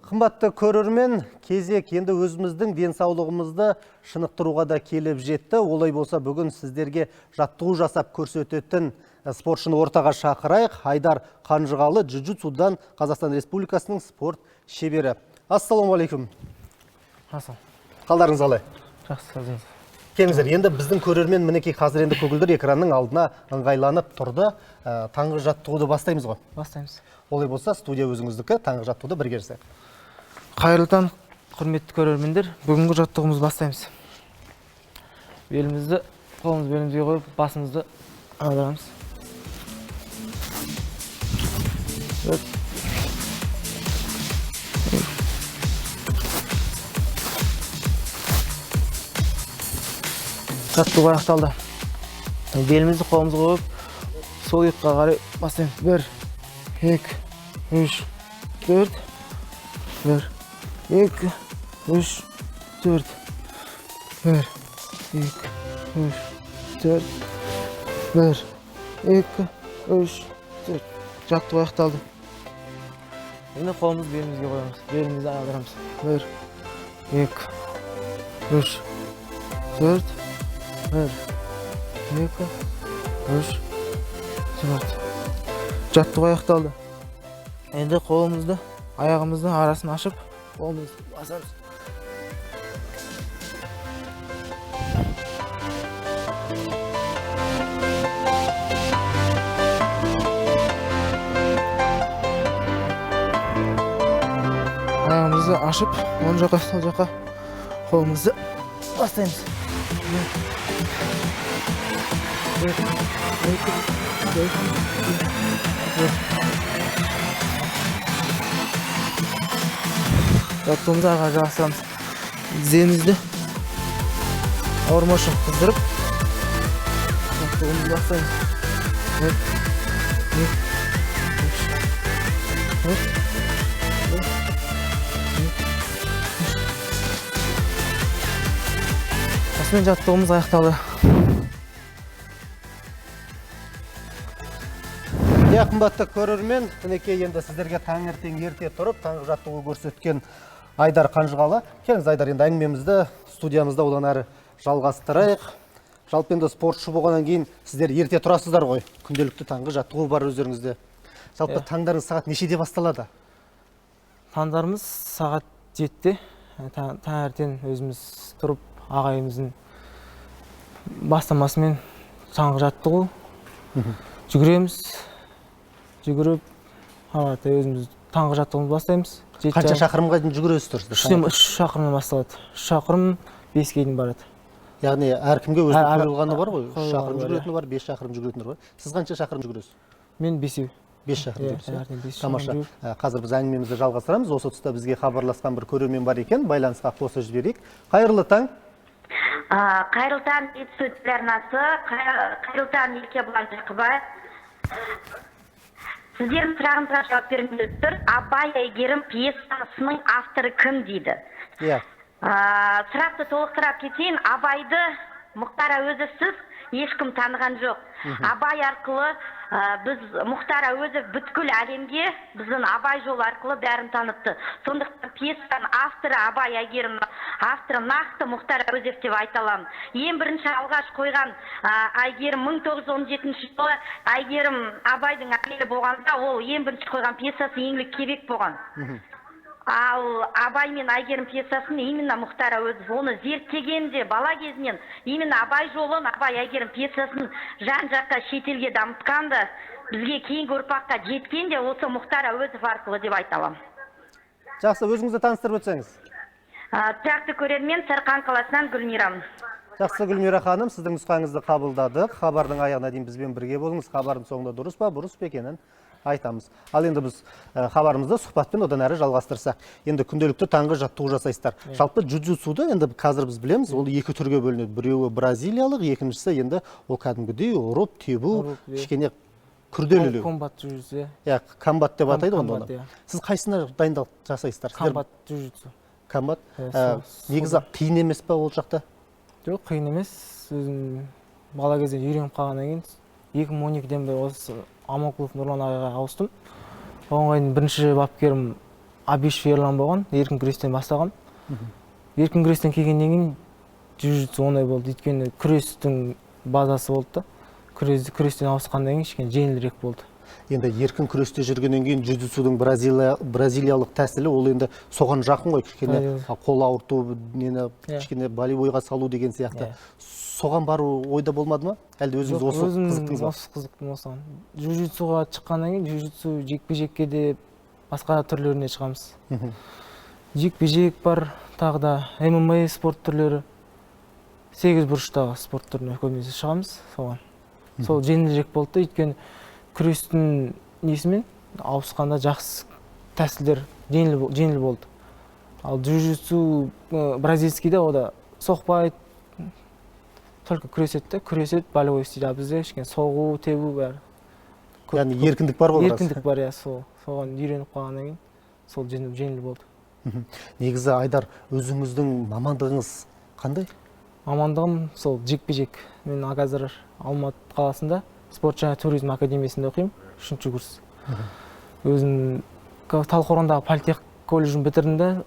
Қымбатты көрермен, кезек енді өзіміздің денсаулығымызды шынықтыруға да келіп жетті. Олай болса бүгін сіздерге жаттығу жасап көрсететін спортшыны ортаға шақырайық. Айдар Қанжығалы, джиу-джитсудан Қазақстан Республикасының спорт шебері. Ассалаумағалейкум. Ассалам. Қалдарыңыз қалай? Жақсы, өзіңіз. Келіңіздер, енді біздің көрермен мінекей қазір енді көгілдір экранның алдына ыңғайланып тұрды. Таңғы жаттығуды бастаймыз ғой. Бастаймыз. Олай болса студия өзіңіздікі, таңғы жаттығуды бірге жасайық. Қайырлы таң, құрметті көрермендер. Бүгінгі жаттығуымызды бастаймыз. Белімізді, қолымызды белімізге қойып, басымызды аударамыз. Жаттығу аяқталды. Белімізді қолымызға қойып, сол иыққа қарай бастаймыз. 1, 2, 3, 4, 1, 2, 3, 4, 1, 2, 3, 4, 1, 2, 3, 4. Жаттығу аяқталды. Енді қолымызды белімізге қоямыз. Белімізді айналдырамыз. 1, 2, 3, 4, 1, 2, 3, 4. Жаттығу аяқталды. Енді қолымызды аяғымыздың арасын ашып, қолымызды басамыз. Аяғымызды ашып, оң жаққа, сол жаққа қолымызды бастаймыз. 1, 2, 3, 4. Жаттығуымызды ары қарай жалғастырамыз. Тіземізді ауырмау үшін қыздырып, жаттығуымызды бастаймыз. 1, 2, 3, 4, 1, 2, 3. Осымен жаттығуымыз аяқталды. Иә, қымбатты көрермен, мінекей енді сіздерге таңертең ерте тұрып, таңғы жаттығу көрсеткен Айдар Қанжығалы. Келіңіз, Айдар, енді әңгімемізді студиямызда одан әрі жалғастырайық. Жалпы енді спортшы болғаннан кейін сіздер ерте тұрасыздар ғой. Күнделікті таңғы жаттығу бар өздеріңізде. Жалпы таңдарыңыз сағат нешеде басталады? Таңдарымыз сағат 7-де. Таңертең өзіміз тұрып, ағайымыздың бастамасымен таңғы жаттығу. Жүгіреміз. Жүгіріп, ары өзіміз таңғы жаттығуымызды бастаймыз. Қанша шақырымға дейін жүгіресіздер? Үш шақырымнан басталады. 3 шақырым 5-ке дейін барады. Яғни әркімге өзінің қойылғаны бар ғой. 3 қойылғаны шақырым бар, жүгіретіні бар, 5 шақырым жүгіретіні бар. Сіз қанша шақырым жүгіресіз? Мен 5-еу. 5 шақырым Иә, жүгіресіз, иә? таңертең 5 Тамаша. шақырым жүгіріп. Қазір біз әңгімемізді жалғастырамыз. Осы тұста бізге хабарласқан бір көрермен бар екен. Байланысқа қосып жіберейік. Қайырлы таң. Қайырлы таң, Жетісу телеарнасы. Қайырлы таң, Еркебұлан Жақыбаев. Сіздердің сұрағыңызға жауап бергім келіп тұр. Абай Әйгерім пьесасының авторы кім дейді? Иә. Сұрақты толықтырап кетейін. Абайды Мұхтар Әуезовсіз ешкім таныған жоқ. Абай арқылы біз Мұхтар Әуезов бүткіл әлемге біздің Абай жолы арқылы бәрін танытты. Сондықтан пьесаның авторы Абай Әйгерім, авторы нақты Мұхтар Әуезов деп айта аламын. Ең бірінші алғаш қойған Әйгерім 1917 жылы Әйгерім Абайдың әйелі болғанда, ол ең бірінші қойған пьесасы Еңлік Кебек болған. Ал Абай мен Әйгерім пьесасын именно Мұхтар Әуезов оны зерттегенде бала кезінен именно Абай жолын, Абай Әйгерім пьесасын жан-жаққа шетелге дамытқан да, бізге кейінгі ұрпаққа жеткен де осы Мұхтар Әуезов арқылы деп айта аламын. Жақсы, өзіңізді таныстырып өтсеңіз. Тұрақты көрермен, Сарқан қаласынан Гүлмирамын. Жақсы, Гүлмира ханым, сіздің нұсқаңызды қабылдадық. Хабардың аяғына дейін бізбен бірге болыңыз. Хабардың соңында дұрыс па, бұрыс па екенін айтамыз. Ал енді біз хабарымызды сұхбатпен одан әрі жалғастырсақ. Енді күнделікті таңғы жаттығу жасайсыздар. Жалпы джиу-джитсуды енді қазір біз білеміз, ол екі түрге бөлінеді. Біреуі бразилиялық, екіншісі енді ол кәдімгідей ұрып, тебу, Ұрып, иә. кішкене күрделілеу. Комбат джиу-джитсу, иә. Иә, комбат деп атайды ғой Комбат, оны. иә. Сіз қайсына дайындалық жасайсыздар? Сіздер Комбат джиу-джитсу. Комбат? Иә, Негізі қиын емес па ол жақта? Жоқ, қиын емес. Өзім бала кезден үйреніп қалғаннан кейін 2012-ден бері осы Аманқұлов Нұрлан ағайға ауыстым. Оған дейін бірінші бапкерім Абишев Ерлан болған, еркін күрестен бастағам. Еркін күрестен келгеннен кейін джиу-джитсу оңай болды, өйткені күрестің базасы болды да. Күрестен ауысқаннан кейін кішкене жеңілірек болды. Енді еркін күресте жүргеннен кейін джиу-джитсудың бразилиялық тәсілі ол енді соған жақын ғой, кішкене қол ауырту, нені кішкене болевойға салу деген сияқты. Соған бару ойда болмады ма? Әлде өзіңіз Жоқ, осы өзім қызықтыңыз ба? Осы қызықтым осыған. Джиу-джитсуға шыққаннан кейін джиу-джитсу жекпе-жекке де басқа түрлеріне шығамыз. Жекпе-жек бар, тағы да ММА спорт түрлері, сегіз бұрыштағы спорт түріне көбінесе шығамыз соған. Сол жеңілірек болды да, өйткені күрестің несімен ауысқанда жақсы тәсілдер жеңіл болды. Ал джиу-джитсу бразильскийде ода соқпайды, только күреседі де, күреседі, болевой істейді. Ал бізде кішкене соғу, тебу бәрі көп, Яғни көп. еркіндік бар ғой біраз. Еркіндік бар, иә, сол. Соған үйреніп қалғаннан кейін сол жеңіл болды. Негізі, Айдар, өзіңіздің мамандығыңыз қандай? Мамандығым сол жекпе-жек. Мен қазір Алматы қаласында спорт және туризм академиясында оқимын, 3 курс. Өзім Талдықорғандағы политех колледжін бітірдім де,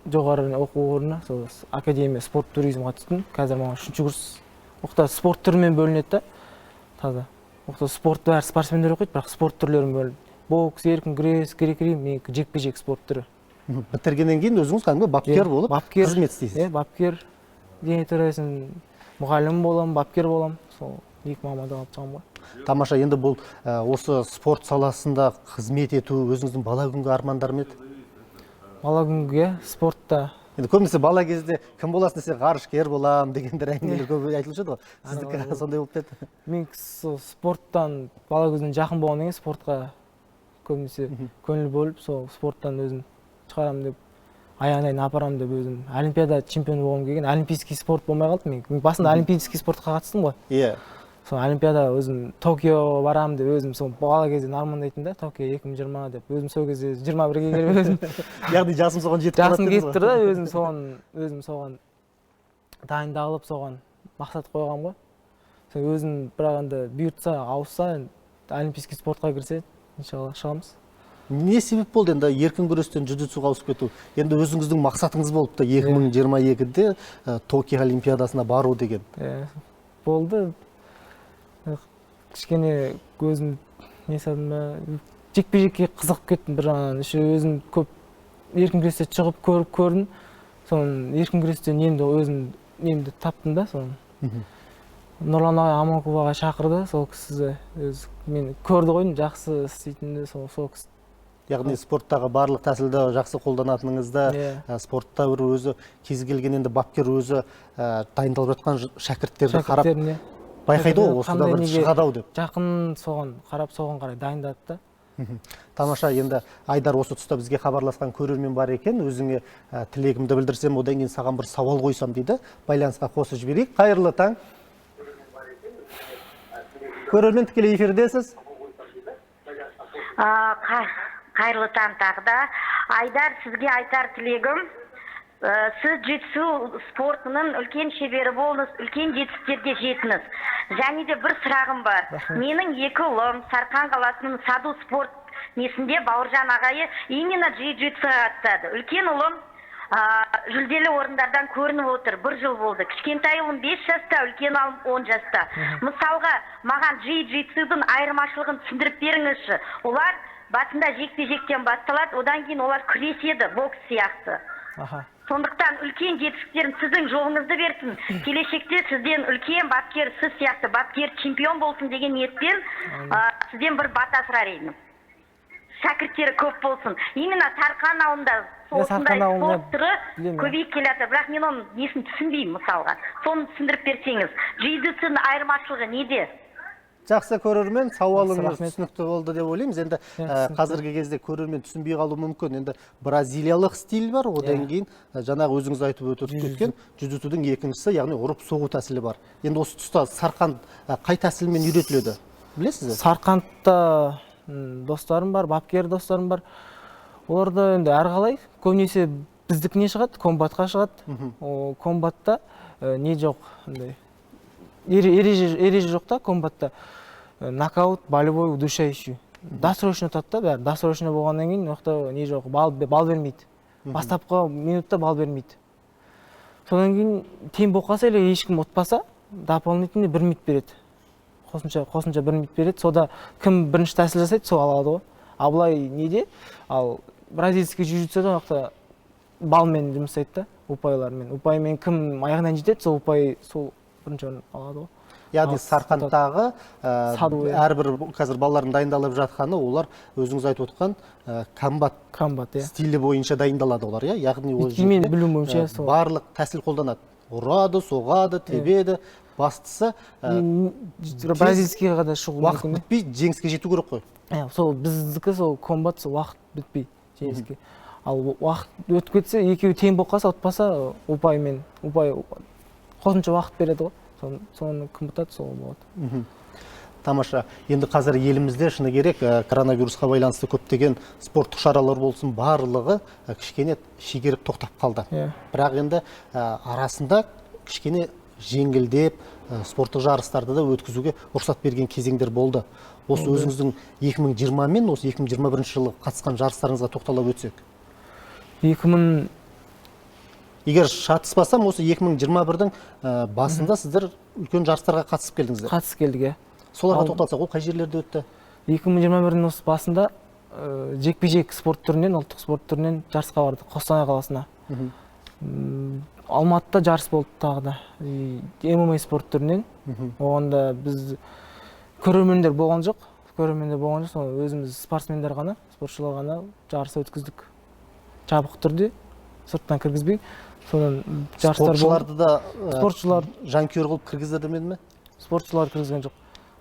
жоғары оқу орнына, сол академия спорт туризмға түстім. Қазір маған 3 курс. Оқта спорт түрімен бөлінеді да, таза. Оқта спорт бәрі спортсмендер оқиды, бірақ спорт түрлерін бөлінеді. Бокс, еркін күрес, грек-рим, менікі жекпе-жек спорт түрі. Бітіргеннен кейін өзіңіз кәдімгі бапкер Иә, болып бапкер. қызмет істейсіз. Иә, бапкер, дене тәрбиесін мұғалім боламын, бапкер боламын. Сол екі мамандық алып шығамын ғой. Тамаша, енді бұл осы спорт саласында қызмет ету өзіңіздің бала күнгі армандар ма еді? Бала күнгі спортта. Енді көбінесе бала кезде кім боласың десе, ғарышкер боламын дегендер әңгімелер көп айтылушы еді ғой. Сіздікі Арман. сондай болып па еді? Мен сол спорттан бала кезімнен жақын болғаннан кейін спортқа көбінесе көңіл бөліп, сол спорттан өзім шығарамын деп, аяғына дейін апарамын деп, өзім олимпиада чемпионы болғым келген. Олимпийский спорт болмай қалды. Мен басында олимпийский спортқа қатыстым ғой. Сол олимпиада өзім Токио барамын деп өзім сол бала кезден армандайтын да, Токио 2020 деп өзім сол кезде 21-ге келіп өзім. Яғни жасым соған жетіп қалады Жасым дедіңіз келіп ғой. тұр да, өзім соған дайындалып, соған мақсат қойғанмын ғой. Сол өзім, бірақ енді бұйыртса, ауысса, енді олимпийский спортқа кірсе, иншалла, шығамыз. Не себеп болды енді еркін күрестен джиу-джитсуға ауысып кету? Енді өзіңіздің мақсатыңыз болыпты 2022-де Токио олимпиадасына бару деген. Иә, болды. Кішкене өзім не жасадым ба, жекпе-жекке қызығып кеттім бір жағынан. Еще өзім көп еркін күресте шығып көріп көрдім. Соны еркін күресте немді өзім немді таптым да соны. Нұрлан ағай Аманқұл ағай шақырды, сол кісі өзі мені көрді ғой, жақсы істейтінімді, сол кісі. Яғни спорттағы барлық тәсілді жақсы қолданатыныңызды, спортта бір өзі кез келген енді бапкер өзі дайындалып жатқан шәкірттерді қарап Шәкірттеріне байқайды ғой, Шәкірттері осыда қандай бір неге шығады ау деп. Жақын, соған қарап, соған қарай дайындады да. Тамаша, енді Айдар, осы тұста бізге хабарласқан көрермен бар екен, өзіңе тілегімді білдірсем, одан кейін саған бір сауал қойсам дейді. Байланысқа қосып жіберейік. Қайырлы таң. Көрермен, тікелей эфирдесіз. Қайырлы таң тағы да. Айдар, сізге айтар тілегім, сіз джитсу спортының үлкен шебері болдыңыз, үлкен жетістіктерге жеттіңіз. Және де бір сұрағым бар. Менің екі ұлым Сарқан қаласының Саду спорт несінде Бауыржан ағайы именно джиу-джитсуға қатысады. Үлкен ұлым жүлделі орындардан көрініп отыр, бір жыл болды. Кішкентай ұлым 5 жаста, үлкен ұлым 10 жаста. Мысалға, маған джиу-джитсудың айырмашылығын түсіндіріп беріңізші. Олар басында жекпе-жектен басталады, одан кейін олар күреседі, бокс сияқты. Сондықтан үлкен жетістіктерін сіздің жолыңызды берсін. Келешекте сізден үлкен бапкер, сіз сияқты бапкер чемпион болсын деген ниетпен, сізден бір бата сұрар едім. Шәкірттері көп болсын. Именно Сарқан ауылында Иә, осындай Сарқан ауылында спорт түрі білемін, иә. көбейіп келе жатыр. Бірақ мен оның несін түсінбеймін мысалға. Соны түсіндіріп берсеңіз. Джиу-джитсудың айырмашылығы неде? Жақсы, көрермен, сауалыңыз Рахмет. түсінікті болды деп ойлаймыз. Енді Иә, түсінікті. қазіргі кезде көрермен түсінбей қалуы мүмкін. Енді бразилиялық стиль бар, одан кейін жаңағы өзіңіз айтып өтіп кеткен джиу-джитсудың екіншісі, яғни ұрып соғу тәсілі бар. Енді осы тұста Сарқан қай тәсілмен үйретіледі? Білесіз бе? Сарқандта достарым бар, бапкер достарым бар. Оларда енді әрқалай, көбінесе біздікіне шығады, комбатқа шығады. О, комбатта не жоқ, андай ереже жоқ та комбатта. Нокаут, болевой, удушающий. Досрочно ұтады да бәрі. Досрочно болғаннан кейін ол жақта не жоқ, балл бермейді. Бастапқы минутта балл бермейді. Содан кейін тең болып қалса или ешкім ұтпаса, дополнительный 1 минут береді. Қосымша 1 минут береді. Сода кім бірінші тәсіл жасайды, сол алады ғой. А былай неде? Ал бразильский джиу-джитсуда ол жақта балмен жұмыс жасайды да, ұпайлармен. Ұпаймен кім аяғынан жетеді, сол ұпай сол бірінші орын алады ғой. Яғни Сарқанттағы әрбір қазір балалардың дайындалып жатқаны, олар өзіңіз айтып отқан комбат комбат, иә, стилі бойынша дайындалады олар, иә? Яғни ол мен білуім бойынша сол барлық тәсіл қолданады. Ұрады, соғады, тебеді. Бастысы бразильскийға да шығу уақыт бітпей жеңіске жету керек қой. Иә, сол біздікі сол комбат, сол уақыт бітпей жеңіске. Ал уақыт өтіп кетсе, екеуі тең болып қалса, ұтпаса, ұпаймен, ұпай қосымша уақыт береді ғой. Соны кім ұтады, сол болады. Тамаша. Енді қазір елімізде шыны керек, коронавирусқа байланысты көптеген спорттық шаралар болсын, барлығы кішкене шегеріп тоқтап қалды. Бірақ енді арасында кішкене жеңілдеп, спорттық жарыстарды да өткізуге рұқсат берген кезеңдер болды. Осы өзіңіздің 2020 мен осы 2021 жылы қатысқан жарыстарыңызға тоқталып өтсек. 2000 Егер шатыспасам, осы 2021-дің басында сіздер үлкен жарыстарға қатысып келдіңіздер. Қатысып келдік, иә. Соларға тоқталсақ, ол қай жерлерде өтті? 2021-дің осы басында жекпе-жек спорт түрінен, ұлттық спорт түрінен жарысқа бардық, Қостанай қаласына. Алматыда жарыс болды тағы да. ММА спорт түрінен. Оған да біз көрермендер болған жоқ. Көрермендер болған жоқ, соны өзіміз спортсмендер ғана, спортшылар ғана жарыс өткіздік. Жабық түрде, сырттан кіргізбей. Содан жарыстар болды. Спортшыларды да спортшылар жанкүйер қылып кіргізді ме? Спортшылар кіргізген жоқ.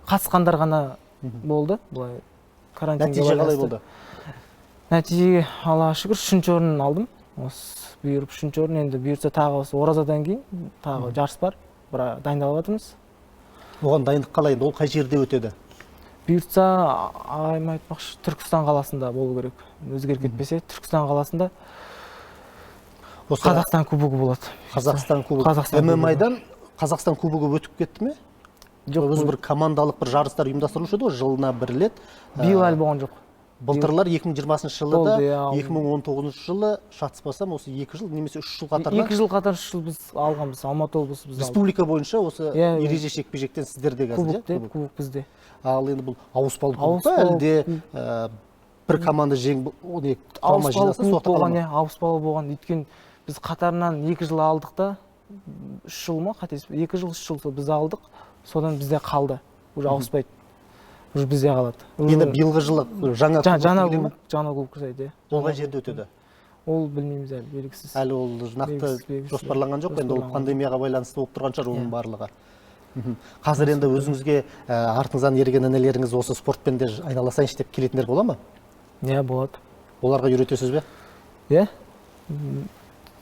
Қатысқандар ғана болды. Былай карантинге Нәтиже қалай болды? Нәтижеге Аллаға шүкір, 3-ші орын алдым. Осы бұйырып 3-ші орын, енді бұйыртса тағы осы оразадан кейін тағы жарыс бар. Бірақ дайындалып жатырмыз. Оған дайындық қалай енді? Ол қай жерде өтеді? Бұйыртса, ағайым айтпақшы, Түркістан қаласында болу керек. Өзгеріп кетпесе, Түркістан қаласында Қазақстан кубогы болады. Қазақстан кубогы. ММА-дан Қазақстан кубогы өтіп кетті ме? Жоқ, өзі бір командалық бір жарыстар ұйымдастырылушы еді ғой, жылына бір рет. Биыл әлі болған жоқ. Былтырлар 2020 жылы да, 2019 жылы шатыспасам, осы 2 жыл немесе 3 жыл қатарынан. 2 жыл қатар 3 жыл біз алғанбыз, Алматы облысы біз алдық. Республика бойынша осы ереже жекпе-жектен сіздерде қазір, иә? Кубок бізде. Ал енді бұл ауыспалы кубок па, әлде бір команда жеңіп, құрама жинаса, соқты болған, ауыспалы болған. Өйткені біз қатарынан 2 жыл алдық та, 3 жыл ма, қателеспесем, 2 жыл, 3 жыл сол біз алдық, содан бізде қалды. Уже ауыспайды. Уже бізде қалады. Енді биылғы жылы жаңа кубок, жаңа кубок жасайды, иә. Ол қай жерде өтеді? Ол білмейміз әлі, белгісіз. Әлі ол нақты жоспарланған жоқ, енді ол пандемияға байланысты болып тұрған шығар оның барлығы. Қазір енді өзіңізге артыңыздан ерген інілеріңіз осы спортпен де айналасайыншы деп келетіндер бола ма? Иә, болады. Оларға үйретесіз бе? Иә.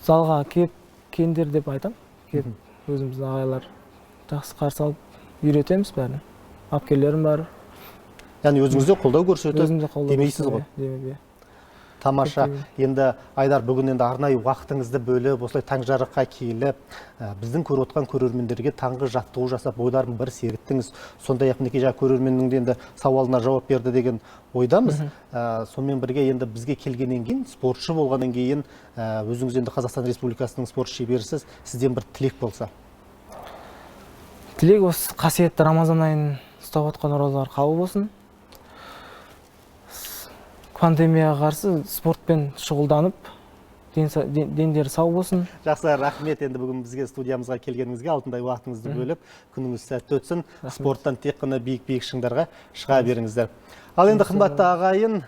Залға келіп келіңдер деп айтам. Келіп өзіміздің ағайлар жақсы қарсы алып үйретеміз бәрін. Әпкелерім бар. Яғни өзіңізде қолдау көрсетіп демейсіз ғой? Демеймін. Тамаша. Енді Айдар, бүгін енді арнайы уақытыңызды бөліп, осылай таң жарыққа келіп, біздің көріп отқан көрермендерге таңғы жаттығу жасап, ойларын бір сергіттіңіз. Сондай-ақ мінекей жаңа көрерменнің де енді сауалына жауап берді деген ойдамыз. Сонымен бірге енді бізге келгеннен кейін, спортшы болғаннан кейін, өзіңіз енді Қазақстан Республикасының спорт шеберісіз, сізден бір тілек болса. Тілек осы қасиетті Рамазан айын ұстап отқан оразалар қабыл болсын. Пандемияға қарсы спортпен шұғылданып, дендері сау болсын. Жақсы, рахмет енді бүгін бізге студиямызға келгеніңізге, алтындай уақытыңызды бөліп, күніңіз сәтті өтсін. Спорттан тек қана биік-биік шыңдарға шыға беріңіздер. Ал енді қымбатты ағайын,